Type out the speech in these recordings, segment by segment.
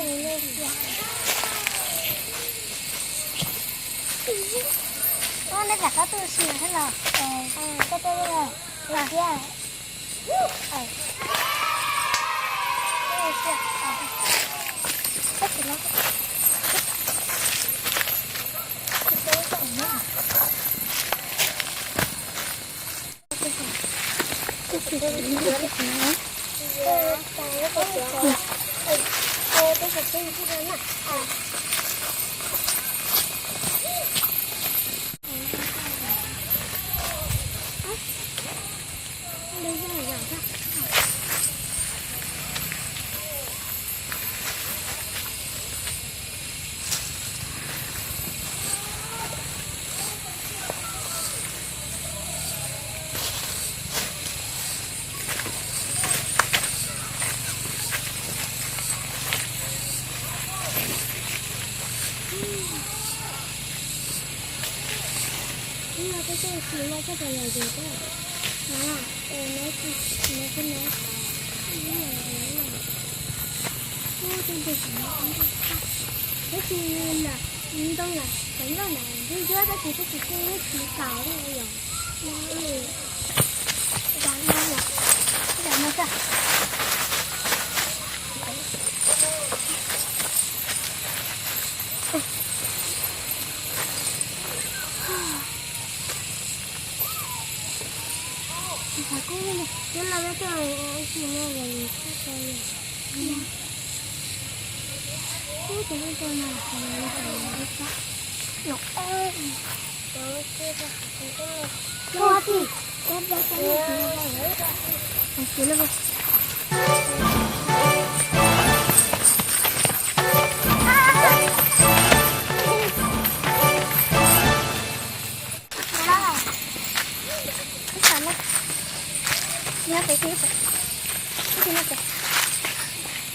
Ua, nej rov qab tuaj ua si thiab los? Koj tuaj los? Ua thiab. Tab sis ntoo mas cov nroj mas tab sis tab sis kuj tsis tau li yom.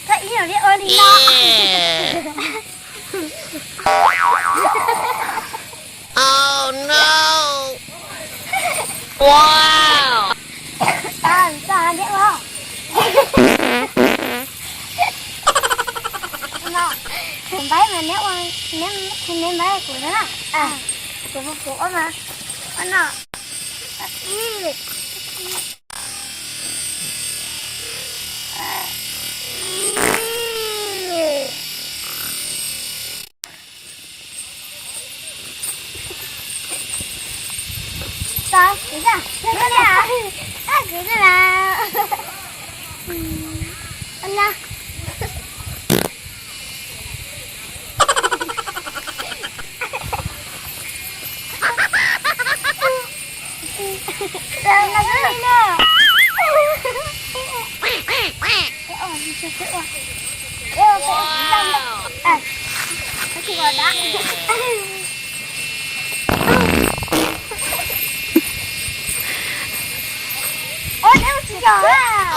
Koj ib yam li ua li no. Oh no! Wow! Tau, tau, neb ua. No, kuv npaib mas neb ua, neb, neb npaib kuv na. Kuv, kuv ua mas. Ua no. Tau, kuv za, kuv za, kuv za. Ua no. Ua, neb ua tsis yog a. Ua, tsis yog. Ua, ua,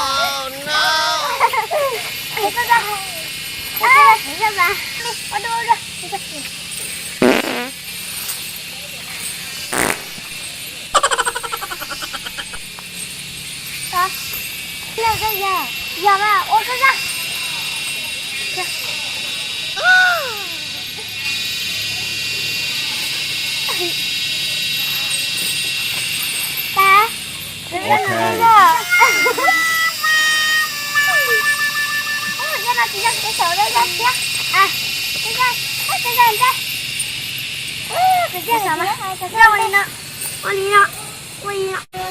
ua. Yog, yog, yog mas ua koj zaj. Tas. Ok. Ua no tsis yog kev xyaum, yog zaj thiab. Ua li no, ua li no, ua li no.